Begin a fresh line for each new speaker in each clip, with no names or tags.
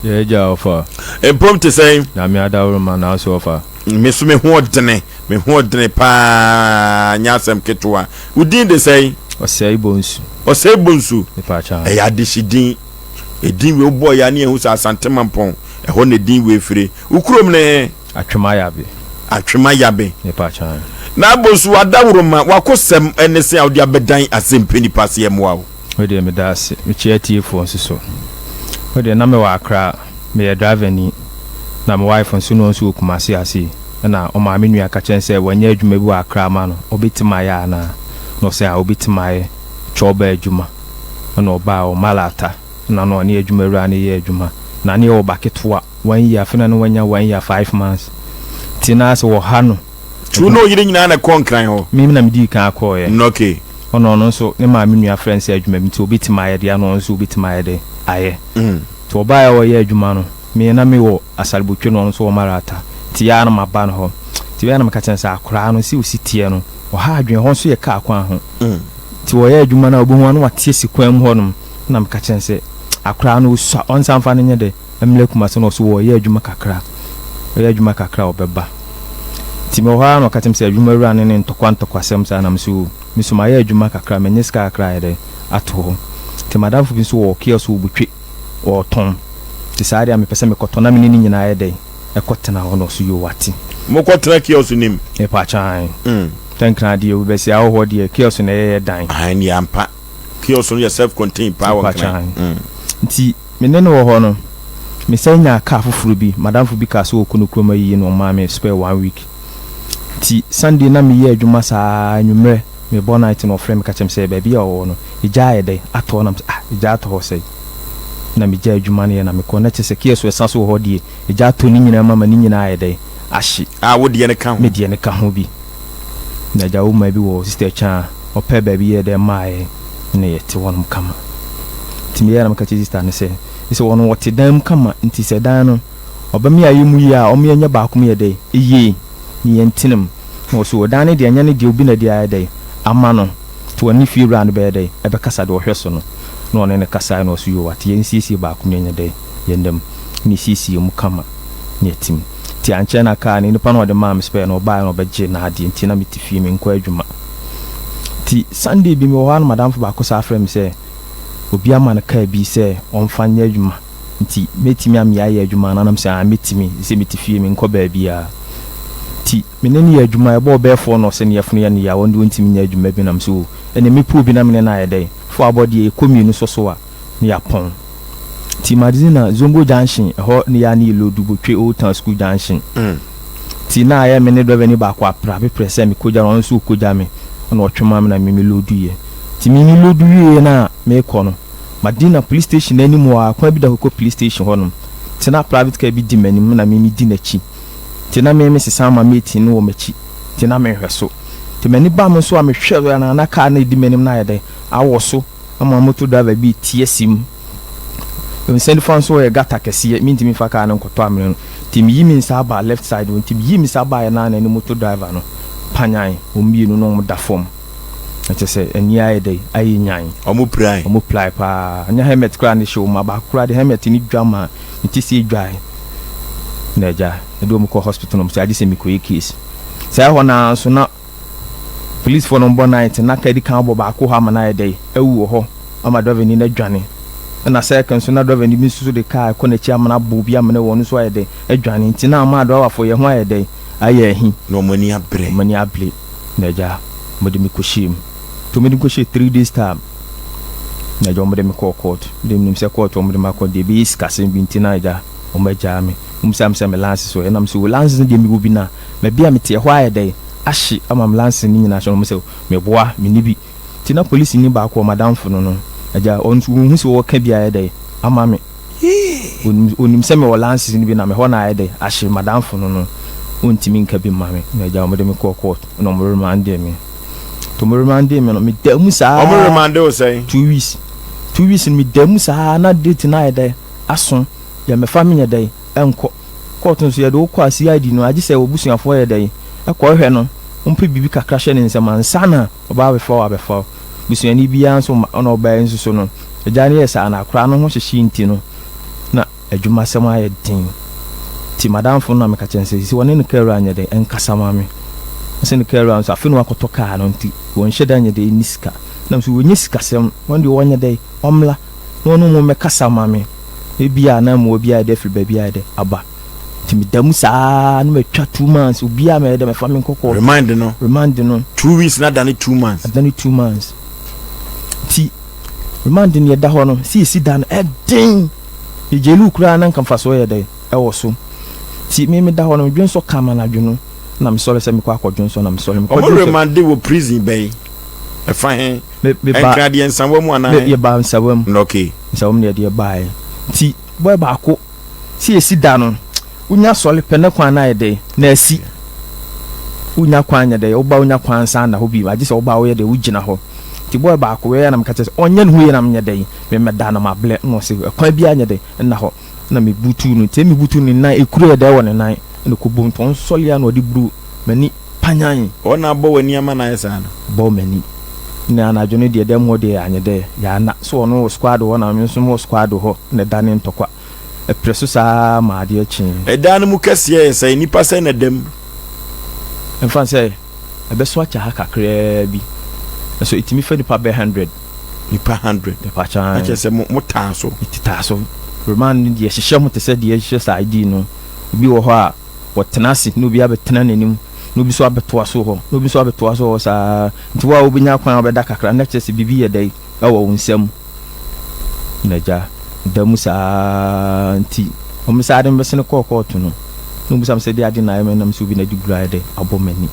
Yɛ agya ɔfa.
Mpom te sɛn?
Nyame adaworoma nanso ɔfa.
Me so me ho ɔdene, me ho ɔdene paa, nyɛ asɛm ketewa. Wo din de sɛn?
Ɔsɛe Bonsu.
Ɔsɛe Bonsu.
Mepaakyɛw.
Ɛyɛ adehye din. Edin wei wobɔɔ yɛ a ne yɛhu sɛ Asante Mampɔn, ɛhɔ na edin wei firi. Wo kurom ne he?
Atwema Yabe.
Atwema Yabe.
Mepaakyɛw.
Na Bonsu w'adaworoma, w'akosɛm ne sɛn a wode abɛdan asɛmpɛ nipa se yɛmmoa wo?
Me deɛ meda ase. Mekyia atiefoɔ nso so. Me deɛ na mewɔ Accra, meyɛ driver ni. Na me wife nso na ɔnso wɔ Kumasi ha sei. Ɛna ɔmaa me nua ka kyerɛ no sɛ wanya adwuma bi wɔ Accra ama no, ɔbɛtumi ayɛ anaa? Na ɔsɛ a ɔbɛtumi ayɛ, kyɔɔba adwuma. Ɛna ɔbaa wɔ Malata, ɛna na ɔne adwuma wura no yɛ adwuma. Na ne yɛwɔ ba ketewa, one year, afei na na wanya 1 year 5 months. Nti na asɛ wɔha no.
Tu ne oyere nyinaa na ɛkɔɔ Nkran hɔ?
Me na medii kan kɔeɛ.
Okay.
Ɔno ɔno nso ne maame nua frɛ no sɛ adwuma bi nti obetumi ayɛ deɛ ana ɔno nso obetumi ayɛ dɛ ayɛ. Nti ɔbaeɛ a ɔreyɛ adwuma no, me na mewɔ Asarbotwe na ɔno nso wɔ Marata. Nti yɛ a na maba no hɔ. Nti yɛ a na meka kyerɛ no sɛ akoraa no sɛ osi teɛ no, ɔha adwene, ɛhɔ nso yɛ kaa kwan ho. Nti ɔyɛ adwuma no a wobɛhu a na wate asi kwan mu hɔnom. Na meka kyerɛ no sɛ akoraa no ɔsua, ɔnsan mfa no nyɛ dɛ mmra Kumasi na ɔso ɔreyɛ adwuma kakra, ɔyɛ adwuma kakra a ɔbɛba. Nti mewɔ hɔ ara na ɔka kyerɛ me sɛ adwuma wura no ne ntɔkwa ntɔkwasɛm saa na me so me so mayɛ adwuma kakra manya sika kakra ayɛ dɛn ato hɔ. Nti m'adamfo bi nso wɔ kiosk wɔ Butwe ɔretɔn nti saa deɛ a mepɛ sɛ mekɔtɔ na me ne ne nyinaa yɛ dɛn ɛkɔ tena hɔ na ɔso yoo wate.
Mokɔ tena kiosk no mu?
Mepaakyɛw ae. Tɛnkran deɛ obi bɛsi awɔ hɔ deɛ kiosk na ɛyɛ yɛ dan.
Ae neɛ ampa kiosk no yɛ self contained paa wɔ Nkran.
Mepaakyɛw ae. Nti Me ne no wɔ hɔ no, mesan nyaa car foforɔ bi. M'adamfo bi kaa sɛ ɔrekɔ ne kurom ayiyi na ɔmaa me spare one week. Nti Sunday na meyɛ adwuma saa ara, anwummerɛ mebɔ night na ɔfrɛ me ka kyerɛ me sɛ baabi a ɔwɔ no, egya ayɛ dɛn atɔ hɔ na mesɛ ah egya atɔ hɔ sɛn? Na megyaa adwuma no yɛ na mekɔ na kyerɛ sɛ kiosk ɛsa so wɔ hɔ deɛ egya atɔ ne nyinaa mu ama ne nyinaa ayɛ dɛn ahye.
A wo deɛ no ka ho?
Me deɛ no ka ho bi. Na agya wo maa bi wɔ hɔ, Sister Kyan, ɔpɛɛ baabi yɛɛ dɛn maa yɛn na yɛte hɔnom kama. Nti meyɛɛ na meka kyerɛ sista no sɛ, sɛ wɔn wɔte dan mu kama nti sɛ dan no ɔbɛma yɛayɛ mu yie a ɔma yɛnyɛ baako mu yɛ dɛn yie ne yɛntena mu. Na ɔse o dan no deɛ ɛnyɛ ne deɛ obi na de ayɛ dɛn ama no nti ɔne fie wura no bɛyɛ dɛn ɛbɛkasa deɛ ɔhwɛ so no. Na ɔne no kasaeɛ na ɔse yoo wate yɛnsiesie baako mu yɛnyɛ dɛn yɛnna mu. Na yɛsiesiee mu kama na yɛte mu. Nti ankyɛ na kaa no nipa no a ɔde maa me spare no ɔbaeɛ na ɔbɛgyee n'adeɛ nti na mete fie menkɔ adwuma. Nti Sunday bi mewɔ hɔ a na m'adamfo baako saa frɛ me sɛ obi ama no kaa bi sɛ ɔmfa nyɛ adwuma nti mɛtumi a me ayɛ adwuma anaa na mesɛ aane mɛtumi sɛ mete fie menkɔ baabiara. Nti me ne no yɛ adwuma ɛbɔɔ bɛyɛ four na ɔsɛ ne yafunu yɛ no ya ɔno deɛ ɔntumi nyɛ adwuma bio na mesɛ oo ɛneɛ mɛpɛ obi na me ne no ayɛ dɛn four abɔ deɛ yɛkɔ mmienu sɔ so a ne yɛapɔn. Nti Madina Zongo junction ɛhɔ ne yɛ a ne yɛ lodu Botwe old town school junction. Nti na ayɛ me ne driver ni baako apra me prɛ sɛ me kogya no ɔno nso ɔkogya me ɛna ɔtwe maa me na me me lodu yɛ. Nti me me lodu wieɛ no a mekɔ no Madina police station anim hɔ a kwan bi da hɔ kɔ police station hɔ nom. Nti na private car bi di m'anim na me me di n'akyi. Nti na me me sesa ama mate no wɔ m'akyi nti na me nhwɛ so. Nti m'ani ba me so a mehwɛ na na car no a ɛdi m'anim no ayɛ dɛn awɔ so. Ama moto driver bi reti asi mu. Nsa nifa nso yɛ gutter kɛseɛ, mentumi mfa car no nkɔtɔ amena no. Nti meyi me nsa aba left side hɔ, nti meyi me nsa baeɛ no ara na ɛne moto driver no panyan, wɔn mmienu no wɔn da fam. Na kyerɛ sɛ ani ayɛ dɛ, ayɛ nyan.
Wɔn pirae?
Wɔn pirae paa. Ɛnyɛ helmet koraa na ɛhyɛ wɔn mu, baako koraa deɛ helmet no dwa maa ne ti sɛ dwae. Na agya, yɛde wɔn kɔɔ hospital na wɔn sɛ agye sɛ mekɔyɛ case. Saa ɛhɔ no ara nso na Polisfoɔ no bɔ night na car di kan abɔ baako hɔ ama no ayɛ dɛn awu wɔ hɔ ama driver ni no adwane. Ɛna circle nso na driver ni bi nso so de car ɛkɔ n'akyi ama no abɔ obi ama no awu ɔno nso ayɛ dɛn adwane nti na ama driverfoɔ yɛn ho ayɛ dɛn ayɛ ahi.
Na wɔn ani abere.
Wɔn ani abere na agya wɔde me kɔhyɛɛ mu. Nti wɔde me kɔhyɛɛ 3 days time na agya wɔde me kɔɔ court. Mede menim sɛ court wɔde me akɔ deɛ ɛbɛyɛ sikasɛm bi nti na agya wɔagyaa me. Wɔbisaa me sɛ me license wɔ he na mese o license no deɛ mewɔ bi na baabi a mete ɛhɔ ayɛ dɛn ahye ama me license no nyinaa ahye na wɔn sɛ meboa menni bi nti na polisini baako wɔ m'adamfo no no agya ɔno nso ɔnhu sɛ ɔreka bi ayɛ dɛn ama me onim onim sɛ mewɔ license no bi na mehɔ na ayɛ dɛn ahye m'adamfo no no ɔntumi nka bi mma me na agya wɔde me kɔɔ court na wɔn remande me nti wɔn remande me no meda mu saa
Wɔn remande wo sɛn?
2 weeks, 2 weeks no meda mu saa na date no ayɛ dɛn aso deɛ mɛfa menyɛ dɛn nkɔ court nso yɛde wo kɔ a CID no agye sɛ w'abusuafoɔ yɛ dɛn kɔ hwɛ no wɔmpɛ biribi kakra hyɛ ne nsam ansa na ɔba abɛfa wo abɛfa wo. Busuani biara nso ma ɔna ɔbaa yi nso so no agya no yɛ saa na akwadaa no ho hyehye nti no na. adwumasɛm ayɛ den. Nti m'adamfo no na meka kyerɛ no sɛ, sisi wɔne ne kaa wura nyɛ dɛ ɛnkasa ma me. Ɔse ne kaa wura nso afe na wakɔtɔ kaa no nti wɔnhyɛ da nyɛ dɛ ɛnni sika. Na me nso wɔnyɛ sikasɛm, wɔn deɛ wɔnyɛ dɛ ɔmmra na ɔne wɔn mmɛkasa ma me. Ebia na mmoa bi ayɛ dɛ afiri baabi ayɛ dɛ aba. Nti meda mu saa na matwa 2 months, obiara mɛyɛ dɛ mɛfa me nkɔ court.
Remand no.
Remand no.
2 weeks na dane 2 months.
Adane 2 months. Nti remand no yɛda hɔ no, sɛ yɛsi da no ɛden. Yɛgyelu koraa na nka mfasoɔ yɛ dɛ ɛwɔ so. Nti me meda hɔ no, medwensɔ ka ma anadwo no na mesɔre sɛ mekɔ akɔdwensɔ na mesɔre mekɔ
Ɔmo
dwensɔ.
Remand wɔ prison bɛyi ɛfa he?
Me ba
Nkradeɛ Nsawa mu anaa?
Me yɛba Nsawam. Nsawam ne yɛde yɛbaeɛ. Nti boy baako sɛ yɛsi da no, wonya sɔre pɛ ne kwan no ayɛ dɛ na asi. Wonya kwan nyɛ dɛ woba, wonya kwan san da hɔ bi agye sɛ woba woyɛ dɛ wogyina hɔ. Nti boy baako wei na meka kyerɛ sɛ ɔnyɛ ne ho yie na menyɛ dɛ memmɛda na mablɛ na ɔsɛ ɛkwan biara nyɛ dɛ nna hɔ na mebutu no. Nti mebutu ne nan ekuro yɛ dɛ wɔ ne nan na kɔbom nti ɔnsɔre a na ɔde buru m'ani panyan.
Ɔna abɔ w'ani ama no ayɛ saa no?
Bɔ m'ani na anadwo no deɛ dɛm hɔ deɛ anyɛ dɛ yɛana so ɔno wɔ squad hɔ na me nso wɔ squad hɔ na ɛda ne ntɔkwa ɛprɛ so saa ma adeɛ kyee.
Ɛdan no mu kɛseɛ yɛ sɛ nipa sɛ na dam?
Ɛmfa sɛ ɛbɛso akyɛ ha kakraa bi nso ɛtumi fa nipa bɛ 100.
Nipa 100?
Mepakyan.
Akyɛ sɛ mo taa so.
Taa so. Remand no deɛ hyehyɛ ho te sɛ deɛ hyehyɛ saa ID no. Obi wɔ hɔ a wɔtena ase na obi abɛtena n'anim na obi nso abɛtoa so hɔ na obi nso abɛtoa so hɔ saa. Nti wo a wobɛnya kwan a wobɛda kakra na kyerɛ sɛ biribi yɛ dɛ ɛwɔ wo nsam. Na agya da mu saa nti wɔn saa de mbɛsene kɔɔ kɔɔto no na wɔn bisa me sɛ de ade na ayɛ me nam sɛ obi na de gura ayɛ dɛ abɔ m'ani.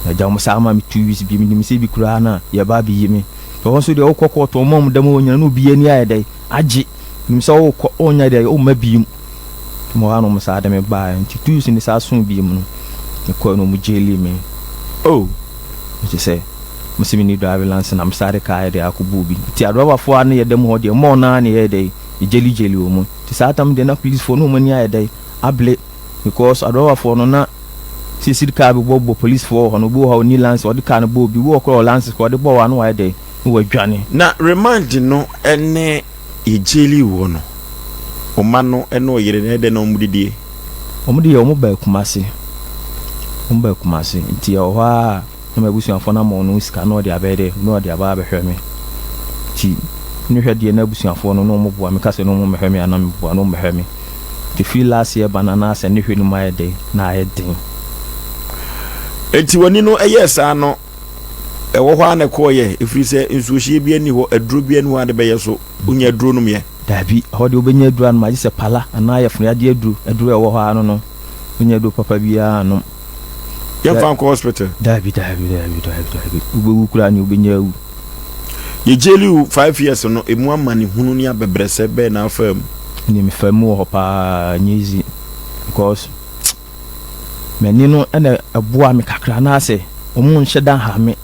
Na agya wɔn saa ama me 2 weeks bi menim sɛ bi koraa na yɛba abɛyi me. Ɛhɔ nso deɛ wokɔ kɔɔto wɔn a wɔn da mu hɔ nyinaa na obi ani ayɛ dɛ agye nim sɛ wokɔ ɔnya dɛ ɔmma biem. Mo hɔ a na saa de me baa nti 2 weeks ne saa so biem no mekɔɔ na wɔn jaili me.
Oh.
Kyerɛ sɛ mo sɛ menni driving license na mesaa de kaa yɛ de akɔbɔ obi. Nti adrɔbafoɔ a ne yɛda mu hɔ deɛ mɔɔ naa ne yɛyɛ dɛ yɛgyeli gyeli wɔ mu. Nti saa tam deɛ na policefoɔ na wɔn ani ayɛ dɛ abele because adrɔbafoɔ no na sisi kaa bi bɔ bɔ policefoɔ wɔ hɔ no, obi wɔ hɔ a ɔnni license, ɔde kaa no bɔ obi, obi wɔ koraa wɔ license koraa ɔde bɔ wɔ ano wayɛ dɛ na wadwane.
Na remand no ne yɛgyeli wɔ no, ɔma no ne ɔyere no ɛdɛ na ɔmo didie?
Wɔn de yɛ wɔn ba Kumase, wɔn ba Kumase. Nti ɛwɔ hɔ a na m'abusuafoɔ no ama ɔno sika na ɔde abɛyɛ dɛ na ɔde aba abɛhwɛ me. Nti ne hwɛ deɛ na abusuafoɔ no na wɔn boa me ka sɛ na wɔn mmɛhwɛ me a na meboa na wɔn mmɛhwɛ me. Nti firi last year ba no anaasɛ ne hwɛ no mu ayɛ dɛ na ayɛ den.
Enti w'ani no ɛyɛɛ saa no ɛwɔ hɔ a na ɛkɔɔyɛ ɛfiri sɛ nsuohyie bi ani hɔ, aduro bi ani hɔ a de bɛyɛ so wonya aduro nom yɛ?
Daabi, ɛhɔ deɛ wobɛnya aduro anom agye sɛ pala anaa yɛfonoyadeɛ aduro, aduro a ɛwɔ hɔ ano no wonya aduro papa biara anom.
Yɛmfa nkɔ hospital?
Daabi, daabi, daabi, daabi, daabi, wobɛwu koraa ne wobɛnya awu.
Yɛgyeli wo 5 years no, ɛmu amanehunu ne abɛbrɛsɛ bɛɛ na afa mu?
Ne mefa mu wɔ hɔ paa, nyɛ easy because m'ani no ɛna ɛboa me kakra anaasɛ ɔmo nhyɛ da ha me.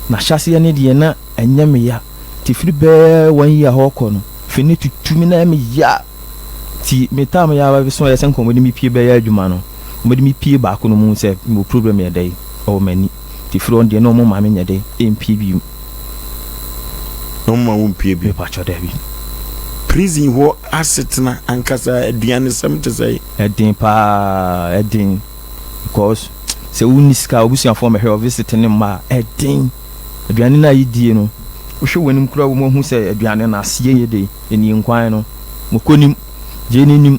Na hyɛaseɛ ne deɛ na ɛnyɛ me ya, nti firi bɛɛ one year hɔ kɔ no firi ne tutu me na ɛyɛ me ya. Nti me time yɛ aba so yɛ sɛ nka ɔmo de me pie bɛyɛ adwuma no, ɔmo de me pie baako no mu sɛ mewɔ problem yɛ dɛ ɛwɔ m'ani. Nti firi hɔ deɛ na ɔmo ma me nyɛ dɛ ɛmpie bio.
Na ɔmo ma wo mpie bio?
Mepakyɛ, daabi.
Prison hɔ asetena ankasa, aduanesɛm te sɛ?
Ɛden paa, ɛden because sɛ wonni sika a obusuafoɔ mɛhwɛ wɔ visit ne mma a, ɛden. Aduane no a yɛdie no, wohwɛ w'anim koraa wɔ mu ahu sɛ aduane no aseɛ yɛ de ɛnie. Nkwan no moko nim, gyeene nim,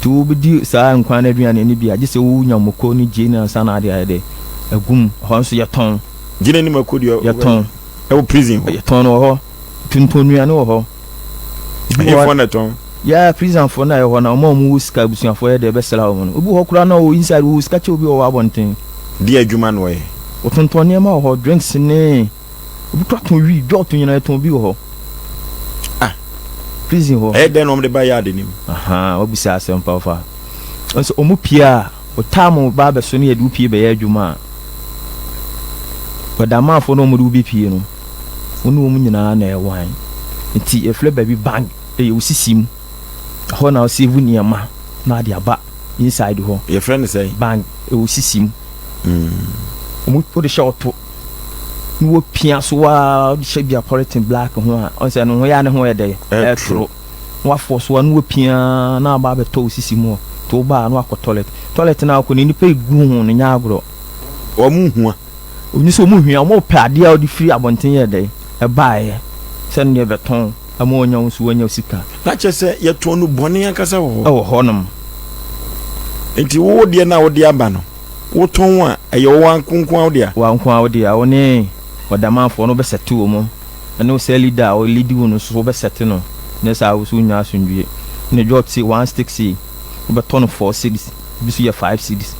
nti wobɛdi saa nkwan no aduane no bi a gye sɛ wonya moko ne gyeene ansa na ade ayɛ dɛ agum. Hɔ nso yɛtɔn.
Gyeene ne mako deɛ?
Yɛtɔn.
Ɛwɔ prison hɔ?
Yɛtɔn no wɔ hɔ, tontɔn nnuane wɔ hɔ.
Ɛhefoɔ na ɛtɔn?
Yɛ prisonfoɔ no a ɛwɔ hɔ na ɔmo a ɔmo wɔ sika abusuafoɔ yɛ deɛ ɛbɛsra wɔn no. Obi wɔ hɔ koraa na ɔwɔ inside wɔ sika kyɛ obi wɔ hɔ abɔnten.
Deɛ adwuma na ɔyɛ?
Wɔtontɔn nneɛma wɔ hɔ, drinks ne obi kora tɔn wii dɔɔto nyinaa tɔn bi wɔ hɔ.
Ah.
Prison hɔ.
Ɛyɛ dɛn na ɔmo de ba yɛ ade nim?
Ahan, wabisa asɛm papa. Nso ɔmo pie a ɔtaa mo ba abɛso ne yɛde wo pie bɛyɛ adwuma a wɔdamafoɔ na ɔmo de wo bɛ pie no, wo ne wɔn nyinaa na ɛwan. Nti yɛfrɛ baabi bank, ɛyɛ wo sisi mu ɛhɔ na ɔsave nneɛma na ade aba inside hɔ.
Yɛfrɛ no sɛn?
Bank, ɛwɔ sisi mu. Ɔmo wode hyɛ ɔto na wɔpia so waa, wode hyɛ bia polythene black ho a ɔn sɛ no ho yɛ a ne ho yɛ dɛ ɛtoro. Na wafɔ so a na wapia na aba abɛtɔ wo sisi mu hɔ. Nti wobaa a na wakɔ toilet. Toilet no a wokɔ no nnipa egu ho no nyɛ agorɔ.
Wɔn hua.
Ɔnyi sɛ wɔn hua, wɔn pɛ adeɛ a wɔde firi abɔnten yɛ dɛn ɛbaeɛ sɛ ɛno deɛ bɛtɔn ama wɔanya wo nso woanya wo sika.
Na kyerɛ sɛ yɛtɔn nu bɔne ankasa wɔ hɔ.
Ɛwɔ hɔ nom.
Nti wo deɛ no a wode aba no, wotɔn a ɛyɛ wo nko ara wo dea?
Wo nko ara wo dea, wo ne ɔdamanfoɔ no wobɛsɛte wɔ mu, ɛne wo sɛ leader a ɔleadi wo no nso wobɛsɛte no, nyɛ saa a wo nso wonnya asomdwie. Ne dwot sei, one stick sei, wobɛtɔ no 4 cedis. Bi nso yɛ 5 cedis.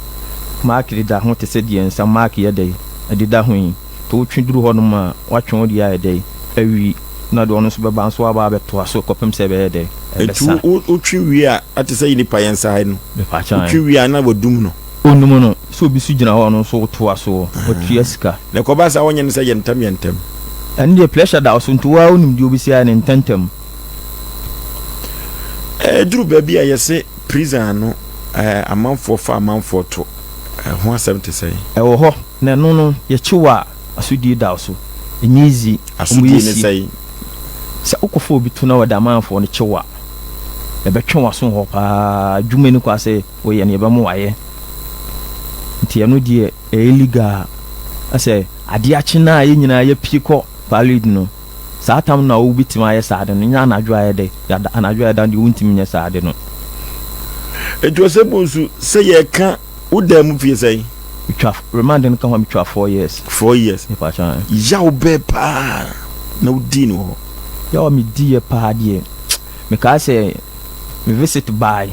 Mark deda ho te sɛ deɛ nsa mark yɛ dɛn ɛdeda ho yi. Nti wotwe duru hɔ nom a, woatwe wo deɛ ayɛ dɛn awie. Na deɛ ɔno nso bɛba nso waba abɛtoa so kɔpem sɛ ɛbɛyɛ dɛn
Nti
ɛbɛsa.
wotwe wie a, ate sɛ nipa yɛn nsa ha yi no,
Mepaakyɛw
wotwe wie a na wadum no.
Ɔnum no, sɛ obi nso gyina hɔ a ɔno nso wotoa so, watua sika.
Na ɛkɔba saa a wonyɛ no sɛ yɛ ntɛm yɛ ntɛm.
Ɛno deɛ pressure da wo so nti wo ara wonim deɛ wobɛsi ayɛ no ntɛntɛm.
Ɛduru baabi a yɛse Prison ano eh, amanfoɔ fa amanfoɔ to eh, ho asɛm te sɛn?
Ɛwɔ hɔ, na ɛno no yɛkye wo a, asodie da wo so. Ɛnyɛ easy. Wɔn
Asodie
yɛ
ne
sie.
sɛn?
Sɛ wokɔfa obi to na wɔde amanfoɔ no kye wo a, yɛbɛtwe w'aso wɔ hɔ paa. Adwuma ni kwa sɛ woyɛ no, yɛbɛma wayɛ. Nti ɛno deɛ ɛyɛ legal. Sɛ adeɛ akye no a yɛn nyinaa yɛapue kɔ parade no, Saa tam no na wobɛtumi ayɛ saa ade no, nyɛ anadwo a ɛyɛ dɛ, yɛada, anadwo a ɛda no deɛ wontumi nyɛ saa ade no.
Enti ɔsɛ bonsu sɛ yɛka wo dan mu fie sɛn?
Metwa, remand no ka ho a metwa 4 years.
4 years.
Mepakyɛ ae.
Yaw bɛɛ paa na wodii no wɔ hɔ?
Yaw a mediiɛ paa deɛ, mekaa sɛ me visit baae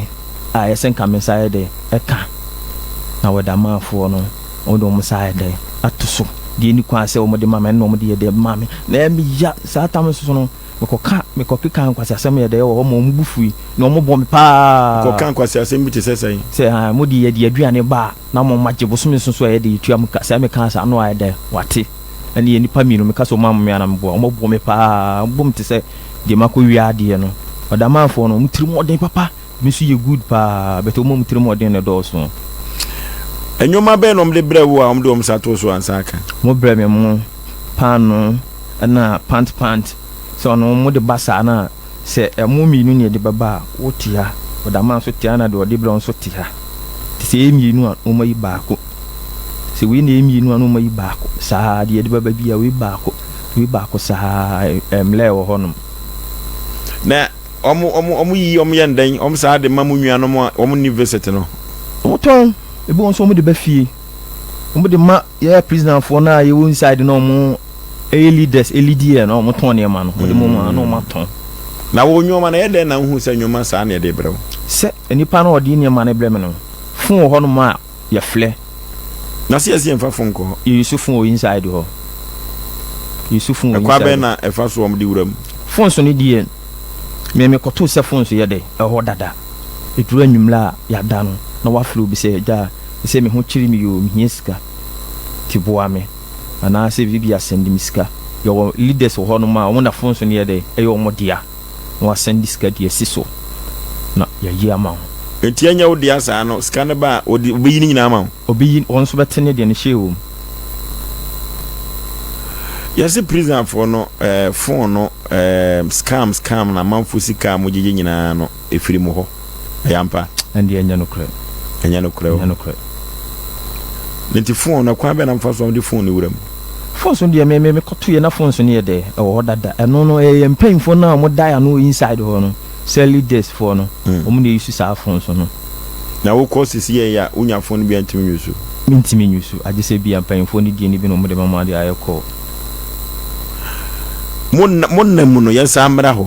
a ɛyɛ sɛ nka me nsa yɛ dɛ ɛka, na wɔde amanfoɔ no. Wɔde wɔn nsa ayɛ dɛn ato so? Deɛ ɛnni kwan sɛ wɔde ma me, ɛno na wɔde yɛ dɛn ma me. Na ɛyɛ me ya. Saa tam no so no, mekɔka, mekɔkeka nkwaseasɛm yɛ dɛn wɔ hɔ ma wɔn bo fui, na wɔbɔ me paa.
Kɔka nkwaseasɛm bi te sɛ sɛn?
Sɛ, ah, mode yɛde aduane ba a, na mo magye bosome so nso a yɛde yɛtua mo ka. Sɛ mekaa saa no ayɛ dɛn? Wate. Ɛne yɛ nnipa mmienu, meka sɛ wɔn ammɔ me a na meboa. Wɔbɔ me paa, wɔbɔ me te sɛ deɛ makɔwia adeɛ no. Ɔdamanfoɔ no, wɔn tirim ɔden papa. Me nso yɛ good paa but wɔn a wɔn tirim ɔden no dɔɔso.
Nneɛma bɛn na wɔde brɛ wo a wɔde wɔn nsa too so ansa aka?
Wɔbrɛ me mo, paanoo ɛna pant pant sɛ ɔno wɔn de ba saa no a sɛ ɛmo mmienu na yɛde bɛba a wo te ha ɔdama nso te ha na deɛ ɔde brɛ wo nso te ha nti sɛ ɛyɛ mmienu a wɔn ayi baako sɛ wei na ɛyɛ mmienu a na wɔn ayi baako saa deɛ yɛde bɛba bi a wei baako wei baako saa ɛmlɛ wɔ hɔnom.
Na Wɔn wɔn wɔn yiyi wɔn yɛ no dɛn? Wɔn saa de ma mo nuanom a wɔn nni visit no.
Wɔn tɔn, ebi wɔn nso wɔn de ba fie. Wɔn de ma yɛ prisoner foɔ no a yɛwɔ inside na wɔn ɛyɛ leaders ɛlidi yɛ na wɔn tɔn nneɛma no. Wɔn de ma wɔn a na wɔn atɔn.
Na wo nneɛma no ɛyɛ dɛn na wohu sɛ nneɛma saa na yɛde brɛ wo?
Sɛ nipa no a ɔde nneɛma no brɛ me no, phone wɔ hɔnom a yɛ flɛ.
Na sɛ yɛse yɛnfa phone nkɔ hɔ.
Yɛ use phone wɔ inside hɔ. Yɛ use phone wɔ inside.
Ɛkwan bɛn na ɛfa so wɔn de wura mu?
Phone so no deɛ, me me kɔtoo sɛ phone so yɛ dɛ ɛwɔ hɔ dada. Ɛduru anwummerɛ a yɛada no na wafrɛ obi sɛ agya sɛ me ho kyere me oo mehia sika nti boa me anaa sɛ biribi a sɛnde me sika. Yɛwɔ leaders wɔ hɔ nom a wɔn na phone so no yɛ dɛ ɛyɛ wɔn dea. na wasan de sika de asi so na yɛayi ama wo.
Enti ɛnyɛ wo dea saa no, sika no ba a, wɔde, wɔbɛyi ne nyinaa ama wo?
Ɔbɛyi, wɔn nso bɛte ne deɛ no hyɛɛ wɔ mu.
Yɛse prisonfoɔ no eh, phone no eh, scam scam na amanfoɔ sika a mogyegye nyinaa no ɛfiri mo hɔ. Ɛyɛ ampa?
Ɛndeɛ ɛnyɛ nokorɛ.
Ɛnyɛ nokorɛ o.
Ɛnyɛ nokorɛ.
Nti phone no kwan bɛn na mofa so a mode phone no wura mu?
Phones no deɛ me me mekɔto yɛ na phones no yɛ dɛ ɛwɔ hɔ dada ɛno no ɛyɛ yɛn mpanyinfoɔ no a wɔn da ano inside hɔ no cell leaders foɔ no wɔn na ɛuse saa phones no.
Na wokɔ sisi yɛ yɛ a wonya phone bi a ntumi nyusu?
Mentumi nyusu agye sɛ bia mpanyinfoɔ no deɛ no bi na wɔn de ma mo ade ayɛ call.
Mo mo nna mu no yɛn san mmra hɔ.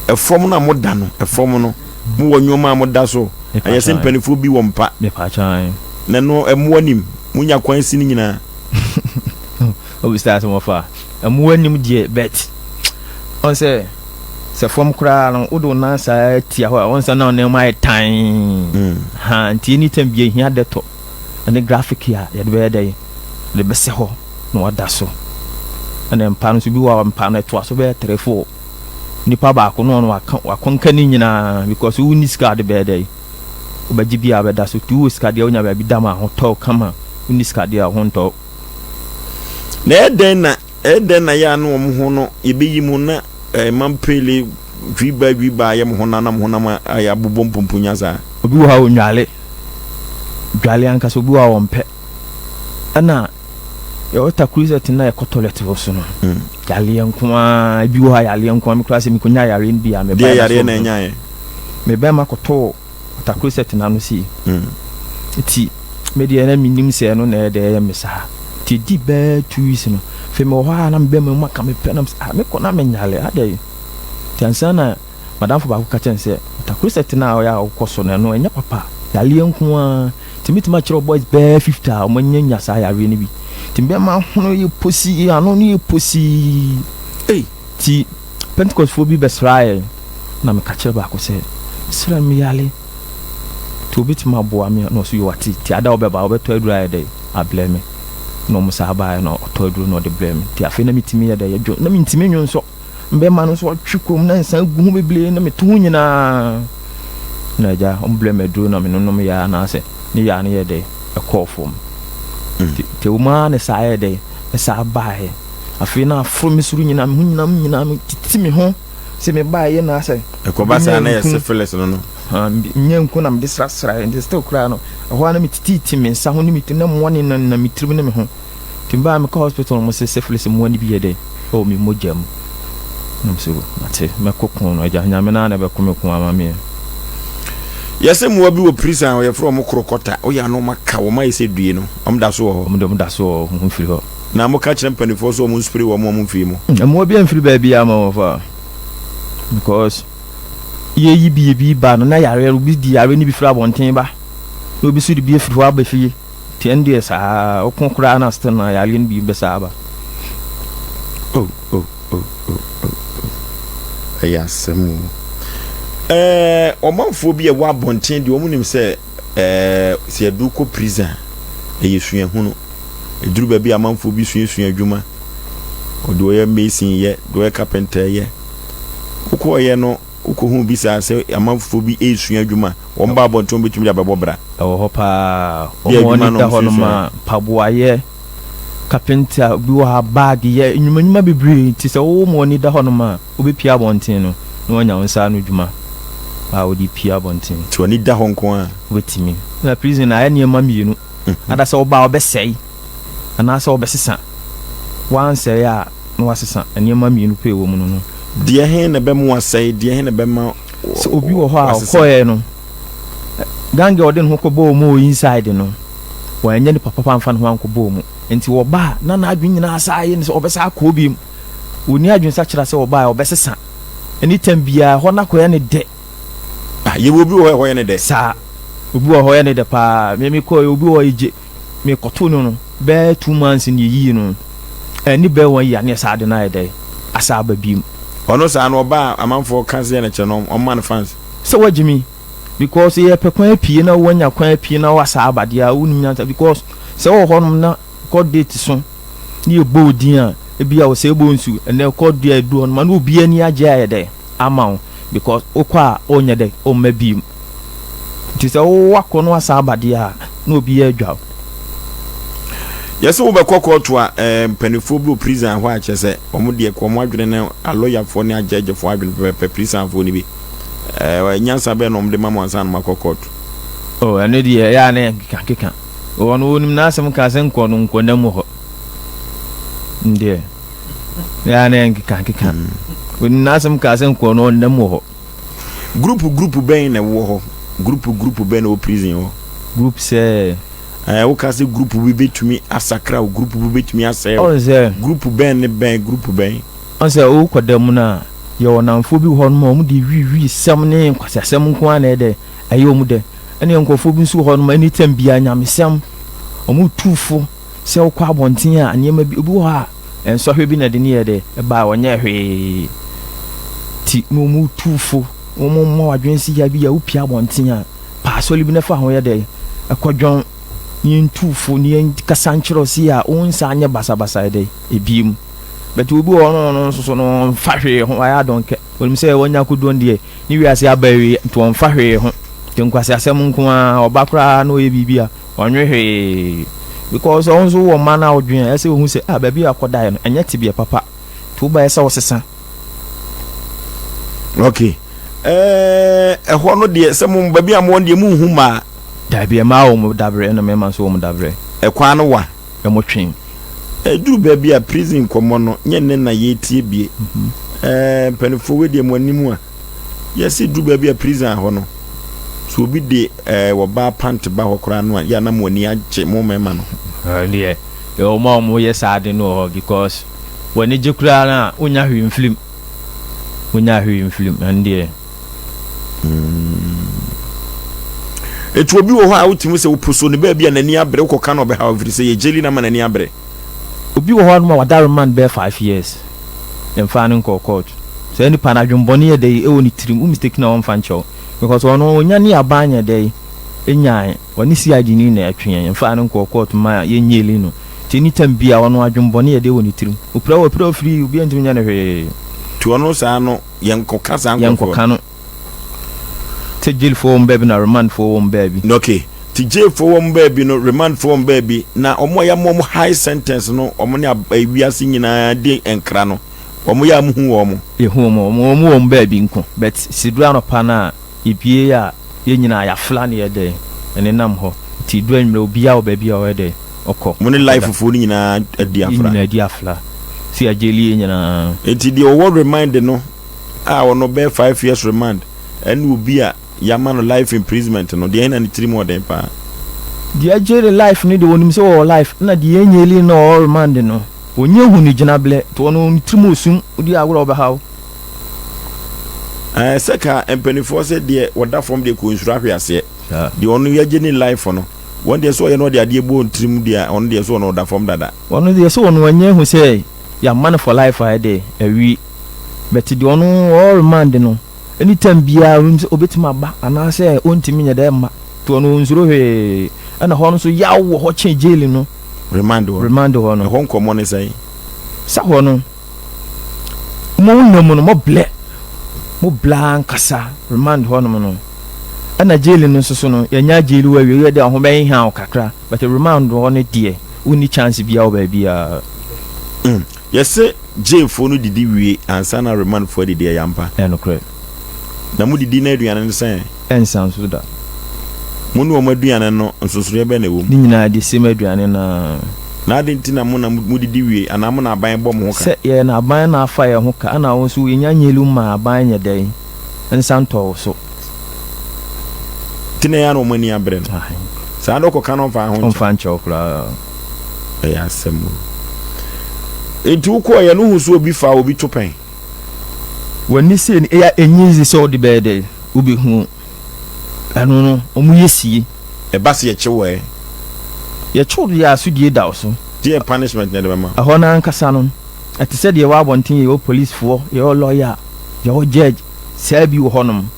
Ɛfam no a moda no, ɛfam no, mowɔ nneɛma a moda so. Ɛyɛ sɛ mpanimfoɔ bi wɔ mpa. Na ɛno mmoa nim. Monya kwan si no nyinaa.
Obisa sɛ wɔfa mmoa nim deɛ bet. Ɔn sɛ sɛ fam koraa no wode wo nan saa tia hɔ a ɔn sɛ na nneɛma ayɛ tan. Mm. Ha nti anytime bi ehia dɛtɔ ɛne graphic a yɛde bɛyɛ dɛ yɛde bɛsɛ hɔ na wada so. Ɛna mpa no nso bi wɔ mpa no ɛtoa so bɛyɛ 3 4. Nipa baako no ɔno waka wakɔnka ne nyinaa because wo ni sika ade bɛyɛ dɛ wobɛgye bi a bɛda so ti wowɔ sika deɛ wonya baabi da ma ho tɔ kama wonni sika deɛ ho ntɔ.
Na ɛyɛ dɛn na ɛyɛ dɛn na yɛ a na wɔn ho no yɛbɛyi mu na ɛɛ mampele dwibaa dwibaa ayɛ mo honam na mo honam ayɛ abobɔ mpomponya saa?
Obi wɔ hɔ a ɔnnwale, dwale ankasa obi wɔ hɔ a ɔmpɛ. Ɛna yɛwɔ takurisɛt na yɛkɔ toilet hɔ so no, yareɛ nko ara, ebi wɔ hɔ a yareɛ nko ara, me koraa sɛ mekɔnya yareɛ no bi a,
meba. Deɛ yareɛ na ɛnyaeɛ?
Me bɛrima kɔtoo ɔtakurisɛt no ano sei. Nti me deɛ na mennim sɛ ɛno na ɛyɛ dɛ ɛyɛ me saa. Nti ɛdi bɛyɛ 2 weeks no, afei mewɔ hɔ a na me bɛrima mu aka me pɛ na mesɛ ah mekɔ na menyare adɛn. Nti ansa na madamfo baako ka kyerɛ me sɛ ɔtakurisɛt no a ɔyɛ a wokɔ so no ɛno ɛnyɛ papa, yareɛ nko ara. Nti mɛtumi akyerɛ boys bɛyɛ 50 a wɔanya saa yareɛ no bi. Nti me bɛrima ahono yɛ posii, ano no yɛ posii.
Ei!
Nti Pentecostfoɔ bi bɛsraa yɛn na meka kyerɛ baako sɛ mesrɛ no meyare nti obɛtumi aboa me a na ɔse yoo wate nti ada ɔbɛba ɔbɛtɔ aduro ayɛ dɛn abrɛ me na ɔmo saa baeɛ na ɔtɔ aduro na ɔde brɛ me nti afei na metumi yɛ dɛn yɛdwo na mentumi nwo nsɔ mbɛma no nso ɔtwe kom na nsa gu ho bebree na meto ho nyinaa na agya ɔmo brɛ me aduro na menonom yɛ anaasɛ ne yɛ ano yɛ dɛn ɛkɔɔ fam nti ɛwɔ mu ara ne saa yɛ dɛn ɛsaa baeɛ. Afei na aforo me soro nyinaa, me ho nyinaa nyinaa metiti me ho sɛ mebaeɛ na sɛ.
Ɛkɔba saa na yɛ syphilis no no.
Nyɛ nku na mede srasraeɛ nti still koraa no ɛhɔ ara na metititi me nsa ho ne me ti na mmoa ne nenam me tirim ne me ho. Nti mebaa mekɔ hospital no wɔn se syphilis mmoa no bi yɛ dɛ ɛwɔ me mogya mu. Na me so mate mɛkɔ ko no agya Nyame no ara na ɛbɛko me ko ama me.
Yɛse mmoa bi wɔ prison a wɔyɛfrɛ wɔn korokɔta woyɛ a na wɔn aka wɔn ayɛ sɛ due no wɔn da so wɔ hɔ.
Wɔn deɛ wɔn da so wɔ hɔ wɔn mfiri hɔ.
Na moka kyerɛ mpaninfoɔ sɛ wɔn nspray wɔn wɔn mfiri mu.
Mmoa biara mfiri baabiara ma wɔn fa because yɛyi bi ebi ba no na yareɛ obi di yareɛ no bi firi abɔnten ba na obi nso de bi afiri hɔ aba fie nti ɛno deɛ saa ɔko koraa na still na yareɛ no bi bɛsaa aba.
Oh oh oh oh oh oh ɛyɛ asɛm o. Ɛɛ ɔmanfoɔ bi a ɛwɔ abɔnten deɛ wɔn nim sɛ ɛɛ sɛ yɛde kɔ prison a ɛyɛ suahunu. Ɛduru baabi a amanfoɔ bi suasua adwuma. Deɛ ɔyɛ mason yɛ, deɛ ɔyɛ carpenter yɛ. Wokɔɔyɛ no, wokɔhuu bi saa sɛ amanfoɔ bi resua adwuma. Wɔn ba abɔnten wɔn bɛtumi de abɛbɔ bra.
Ɛwɔ hɔ paa. Wɔn a wɔn da hɔ nom a, mpaboa yɛ, carpenter, obi wɔ ha bag yɛ, nnwuma nnwuma bebree. Nti sɛ wo ma wɔn ani da hɔ nom a, wobɛpue abɔnten no na woanya wo nsa ano adwuma a wode pue abɔnten.
Nti w'ani da hɔ nko ara.
Wobɛtumi. Na prison no ayɛ nneɛma mmienu. Ada sɛ ɔba a ɔbɛsɛe anaasɛ ɔbɛsesa. Wansɛe a na wasesa. Nneɛma mmienu pɛ wɔ mu no no.
Deɛ he na ɛbɛma wasɛe, deɛ he na ɛbɛma
wasesa? Sɛ obi wɔ hɔ a ɔkɔeɛ no, gang a ɔde ne ho kɔbɔɔ mu wɔ inside no, wanyɛ nipa papa amfa ne ho ankɔbɔɔ mu. Nti ɔba a, na n'adwene nyinaa saa ayɛ ne sɛ ɔbɛsan akɔ hɔ bio. Ɔnni adwensakyera sɛ ɔba a ɔbɛsesa. Anytime biara, ɛhɔ no akɔyɛ no dɛ.
Ah, yɛwɔ obi wɔ hɔ a ɛhɔ yɛ ne dɛ.
Saa. Obi wɔ hɔ yɛ ne dɛ paa. Me me kɔɔ obi wɔ egye me kɔto no no bɛyɛ 2 months ne yɛyii no. Ɛne bɛyɛ 1 year ne ɛsaa de no ayɛ dɛ asa aba biem.
Ɔno saa no ɔba a amanfoɔ ka sɛ na kyerɛ no ɔmma no fans.
Sɛ wagye mi because yɛpɛ kwan apue na wanya kwan apue na wasa aba deɛ a wonim nyansa because sɛ wɔ hɔnom na court date so ne yɛbɔ wo din a ebi a wɔsɛ ɛbɔ nsu ɛnɛ court date a ɛdu hɔnom a na obi ani agye ayɛ dɛ ama wo because wokɔ a ɔnyɛ dɛ ɔmma biem nti sɛ wowakɔ no asa aba deɛ a na obi yɛ adwa wo.
Yɛsɛ wobɛkɔ kɔɔto a eh, mpanimfoɔ bi wɔ prison hɔ a kyerɛ sɛ wɔn deɛ kɔ wɔn adwene ne alɔyafoɔ ne agyɛgyefoɔ adwene pɛpɛpɛ prisonfoɔ no bi eh, nyansa bɛn na wɔn de ma mo ansa na moakɔ kɔɔto?
Oh, ɛno deɛ ɛyɛ a na yɛ nkekakeka. Wɔn wɔnim n'asɛm ka sɛ nkɔ no nkɔ nam hɔ. Ndeɛ ɛyɛ a na yɛ nkekakeka. Wɔnim n'asɛm ka sɛ nkɔ no ɔnam wɔ hɔ.
Group group bɛn na ɛwɔ hɔ? Group group bɛn na ɛwɔ prison hɔ?
Group sɛ.
Ɛɛ woka sɛ group bi bɛtumi asakra wo, group bi bɛtumi asɛe wo.
Ɔn sɛ.
Group bɛn ne bɛn, group bɛn?
Ɔn sɛ wokɔ da mu no a, yɛwɔ nnamfoɔ bi wɔ hɔ nom a wɔn de wii wii sɛm ne nkwaseasɛm nko ara na ɛyɛ dɛ, ɛyɛ wɔn dɛ. Ɛne nkurɔfoɔ bi nso wɔ hɔ nom a anytime biara nyamesɛm, wɔn tu fo sɛ wokɔ abɔnten a nneɛma bi, obi wɔ hɔ a nsɔhwɛ bi na ɛde ne yɛ dɛ, ɛbaa ɔnyɛɛ hwee. Ti na wɔn tu fo, wɔn mma wadwene si ya bi a wopie abɔnten a, pa asɔre bi na fa ho yɛ dɛ, ɛkɔdwɔn, ne yɛn tu fo, ne yɛn kasa nkyerɛ si a wo nsa anyɛ basabasa yɛ dɛ, ebiem. But obi wɔ hɔ no ɔno nso so no ɔmfa hwee ho, wayɛ adɔnkɛ. Onim sɛ wanya akoduo no deɛ, ne wiase aba awie nti ɔmfa hwee ho. Nti nkwaseasɛm nko ara, ɔba koraa na ɔyɛ biribi a, ɔnwe hwee. Because ɔwo nso wowɔ mma no a wodwen a, ɛsɛ sɛ wohu sɛ ah baabi a ɔkɔdaeɛ no, ɛnyɛ tebea papa. Nti wobaeɛ sɛ wosesa.
Ok. Ɛɛ, ɛhɔ no deɛ, sɛ mo, baabi a mowɔ no deɛ, monhu mmaa.
Daabi, mmaa wɔ wɔn daberɛ, ɛna mmarima nso wɔ wɔn daberɛ.
Ɛkwan no wa.
Wɔtwe.
Ɛduru baabi a, prison nkɔmmɔ no, nyɛ nnɛ na yɛretie bie. Ɛɛ, mpanimfoɔ wei deɛ mo anim a, yɛse duru baabi a prison hɔ no, sɛ obi de ɛɛ ɔbaa pant ba hɔ koraa no a, yɛ a na mo ani agye, mo mmarima no.
Ɛno deɛ, yɛwɔ wɔn a wɔyɛ saa ade no wɔ hɔ because w'ani gye koraa no a, wonnya hwee mfiri mu. Wonnya hwee mfiri mu, ɛno deɛ.
Eti obi wɔ hɔ a wotumi sɛ woposo ne baabi a n'ani abere wokɔka no ɔbɛhaw ɛfiri sɛ yɛ jelly no ama n'ani abere.
Obi wɔ hɔ nom a wada remand bɛyɛ 5 years yɛmfaa no nkɔɔ court. Saa nipa no adwenbɔne yɛ dɛn ɛwɔ ne tirim wo mistake no a ɔmfa nkyɛ wo because ɔno ɔnya ne aban nyɛ dɛn nyae ɔne CID no na ɛtwe yɛn yɛmfaa no nkɔɔ court ma yɛnnyeli no nti anytime biaa ɔno adwenbɔne yɛ dɛn wɔ ne tirim opira wo apira wo free obiaa ntumi nyɛ no hwee.
Nti ɔno saa no yɛnkɔka saa nkurɔfoɔ no.
Yɛnkɔka no. Sɛ jailfoɔ wɔ mu baabi na remandfoɔ wɔ mu baabi.
Ok, nti jailfoɔ wɔ mu baabi no, remandfoɔ wɔ mu baabi, na wɔn a yɛama wɔn high sentence no, wɔn ne ab wiase nyinaa di nkra no, wɔn yɛ a mohu wɔn?
Yɛhu wɔn, wɔn wɔ mu baabi nko, but sɛ ɛduru anɔpa no a, yɛbue a, yɛn nyinaa yɛafla na yɛyɛ dɛn, yɛnenam hɔ, nti ɛduru anwummerɛ obiara wɔ baabi a ɔyɛ dɛn, ɔkɔ,
Mo ne life foɔ no nyinaa adi
Yɛn
afra?
nyinaa adi afla, sɛ yɛajaili yɛn nyinaa.
Nti deɛ ɔwɔ remand no a ɔno bɛyɛ 5 years remand ɛne obi a yɛama no life imprisonment no, deɛ ɛhe na ne tirim wɔ den paa?
Deɛ agyere life no deɛ ɔnim sɛ ɔwɔ life, ɛna deɛ ɛnyɛli no a ɔwɔ remand no, ɔnyɛ hu ne gyinaberɛ, nti ɔno ne tirim ɔsum, wodi agorɔ a ɔbɛha wo.
Ɛɛ sɛ ka mpanimfoɔ sɛ deɛ wɔda fam deɛ kɔ nsuro ahwe aseɛ. Deɛ ɔno yɛagye ne life no, wɔn deɛ sɛ ɔyɛ na ɔde adeɛ bɔ ne tirim deɛ a, ɔno deɛ sɛ ɔno ɔda fam dada.
Ɔno deɛ sɛ ɔno wanya ahu sɛ yɛama no for life a ɛdeɛ awie. But deɛ ɔno ɔwɔ remand no, anytime biara ɔnim sɛ ɔbɛtumi aba anaasɛ ɔntumi nyɛ dɛ mma. Nti ɔno ɔnsuro hwee. Ɛna hɔ no nso yaw wɔ hɔ kyɛn jail no.
Remand hɔ no.
Remand hɔ no.
Ɛhɔ nkɔmmɔ ne sɛn?
Sɛ hɔ no, mo nna mu no mo blɛ, mo blɛ ankasa remand hɔ nom no. Ɛna jail no nso so no, yɛnya jail wɔ awie, yɛ dɛ ho bɛheha wo kakra. But remand hɔ no deɛ, wonni chance biara wɔ baabiara.
Mm. Yɛse jailfoɔ no didi wie ansa na remandfoɔ adidi, ɛyɛ ampa?
Ɛyɛ nokorɛ.
Na modidi na aduane no sɛn?
Ɛnsa nso da.
Mo ne wɔn aduane no, nsonsonoeɛ bɛn na ɛwɔ mu?
Ne nyinaa the same aduane no ara.
Na adɛn nti na mo na modidi wie, anaa mo na aban bɔ mo ho ka?
Sɛ yɛn aban na afa yɛn ho ka, ɛna wo nso yɛnya nyelu ma aban nyɛ dɛn nsa ntɔ wo so.
Nti na ɛyɛ a na wɔn ani abere no. Saa na ɔkɔka no ɔmfa ho nkyɛ.
Ɔmfa nkyɛ wo koraa.
Ɛyɛ asɛm o. Nti wokɔɔyɛ no wohu sɛ obi faa obi to pɛn?
W'ani sei no ɛyɛ ɛnyɛ easy sɛ wode bɛyɛ dɛ wobɛhu ɛno no ɔmo yɛ sie.
Ɛba sɛ yɛkye wo ɛ?
Yɛkye wo deɛ a asodie da wo so.
Deɛ punishment na yɛde bɛma
wo? Ɛhɔ no ankasa no ɛte sɛ deɛ ɛwɔ abɔnten yɛwɔ police foɔ, yɛwɔ lawyer, yɛwɔ judge saa bi wɔ hɔ nom.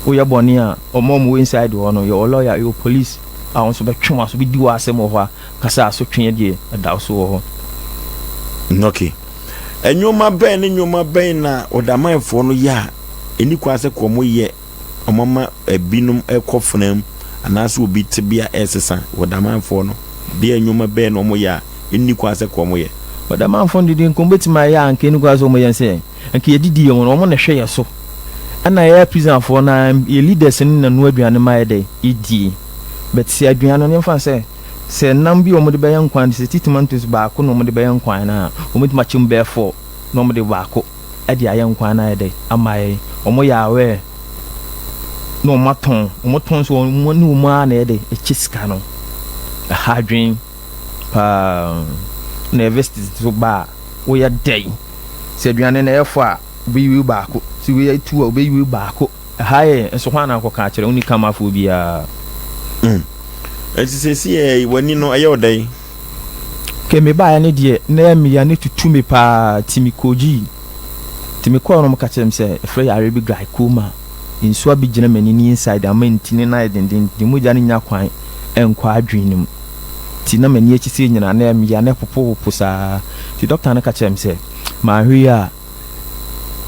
Woyɛ bɔne a ɔmo a ɔmo wɔ inside hɔ no yɛwɔ lawyer, yɛwɔ police a wɔn nso bɛtwe w'aso bɛdi w'asɛm wɔ hɔ a kasa asotweɛ deɛ ɛda wo so wɔ hɔ.
Okay. Nneɛma bɛn ne nneɛma bɛn na ɔdamanfoɔ no yɛ a ɛni kwan sɛ kɔ wɔyɛ wɔama ebinom kɔ fena mu anaasɛ obi tebea ɛresesa? Ɔdamanfoɔ no deɛ nneɛma bɛn na wɔyɛ a ɛnni kwan sɛ kɔ wɔyɛ?
Ɔdamanfoɔ no deɛ nka wɔbɛtumi ayɛ a nka ɛnni kwan sɛ wɔyɛ sɛ nka yɛdidi yɛn ho no wɔn na ɛhwɛ yɛn so ɛna yɛ prisonfoɔ no ara yɛ leaders no na noa aduane ma yɛ dɛ yɛdie but sɛ aduane no yɛmfa no sɛ Sɛ nam bi a wɔde bɛyɛ nkwan no, sɛ ti tomatoes baako na wɔde bɛyɛ nkwan no a, wɔbɛtumi akyɛ mu bɛyɛ four na wɔde baako de ayɛ nkwan no ayɛ dɛ ama yɛn. Wɔyɛ aware na wɔatɔn. Wɔtɔn nso wɔn ne wɔn ara na ɛyɛ dɛ ɛkyɛ sika no. Ɛha adwene paa. Na visit nso ba a, woyɛ dɛn? Sɛ aduane no ɛyɛ four a, wobɛyi wei baako. Sɛ wei yɛ two a, wobɛyi wei baako. Ɛha yɛ nso hwan na akɔka akyerɛ? Wonni kamafoɔ biara.
Mm. Enti seesei ɛ, w'ani no, ɛyɛ wo dɛn?
Kɛ mebaeɛ no deɛ, na ɛyɛ me ya no tutu me paa, nti mekɔgyii. Nti mekɔɔ no wɔka kyerɛɛ me sɛ ɛfrɛ yareɛ bi glaucoma. Nsuo abɛgyina m'ani no inside ama ntini no ayɛ denden nti mogya no nnya kwan nkɔ adwene no mu. Nti na m'ani akyi sei nyinaa na ɛyɛ me ya na ɛpopopopo saa. Nti dɔkta no ka kyerɛɛ me sɛ manhwɛ yie a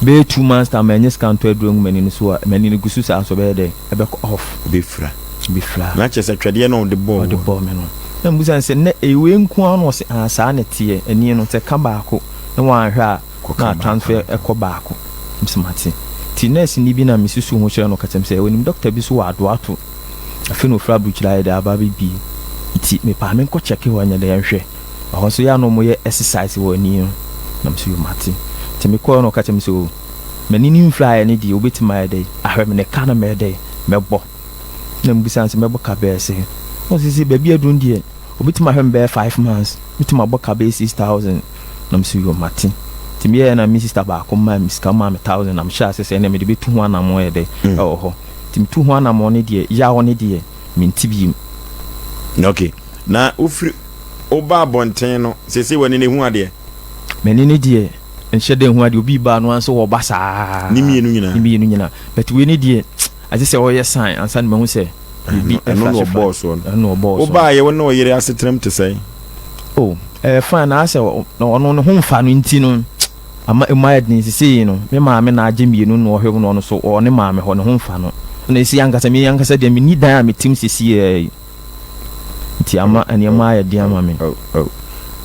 Bɛyɛ 2 months time manya sika ntɔ aduro ngu m'ani no so a, m'ani no gu so saa nso ɛbɛyɛ dɛ? Ɛbɛkɔ off.
Ɛbɛfira.
Ɛbɛfira.
Na kyerɛ sɛ twɛdeɛ na ɔde bɔɔ
Ɔde bɔɔ me no. Na mebusa no sɛ, nɛ ɛyɛ wei nko ara na ɔse aah saa na ɛteɛ, ani no sɛ ɛka baako na wanhwɛ a na
Kɔka baako
atransfer
no.
ɛkɔ baako. Mese mate. Nti nɛɛseni bi na mesusu ho kyerɛ no, ɔka kyerɛ me sɛ ɔnim dɔkta bi so wɔ Adoato. Afei na ɔfiri aburokyire ayɛ dɛ aba abɛbie. Nti mepaa menkɔ kyɛke hɔ nyɛ dɛ nhwɛ. Ɛhɔ nso yɛ a na wɔyɛ exercise wɔ ani no. Na me nso yo mate. Nti mekɔɛ na ɔka kyerɛ me sɛ o m'ani no mfiraeɛ no deɛ wobɛtumi ayɛ dɛ ahwɛ me ne ka na mɛyɛ dɛ mɛbɔ. Na mebisa no sɛ mɛbɔ ka bɛyɛ sɛn? Na ɔse sɛ baabi aduru no deɛ obɛtumi ahwɛ me bɛyɛ 5 months, mɛtumi abɔ ka bɛyɛ 6,000. Na me nso yo mate. Nti meyɛɛ na me sister baako maa me sika, ɔmaa me 1,000 na mehyɛɛ ase sɛ ɛnneɛ mede bɛtu ho anammɔn yɛ dɛ ɛwɔ hɔ. Nti metu ho anammɔn no deɛ yaw no deɛ mente bio.
Ok, na wofiri woba abɔnten no seesei w'ani no ɛhu adeɛ?
M'ani no deɛ nhyɛ da nhu adeɛ, obi ba no ara nso wɔba saa.
Ne mmienu nyinaa?
Ne mmienu nyinaa, but wei no deɛ agye sɛ ɔyɛ sign ansa na mahu sɛ biribi
Ɛno na ɔbɔɔ soɔ no. Ɛno na ɔbɔɔ soɔ. Wobaeɛ wo ne wo yere asetenam te sɛn?
Oh, ɛyɛ fine na asɛ ɔno ne ho mfa no nti no ama emu ayɛ den. Sesei no me maame na agye mmienu na ɔhwɛ mu na ɔno nso ɔwɔ ne maame hɔ, ne ho mfa no. Ɛna sesei ankasa me ankasa deɛ menni dan a metem sesei yi nti ama nneɛma ayɛ den ama me.
Oh, oh, oh.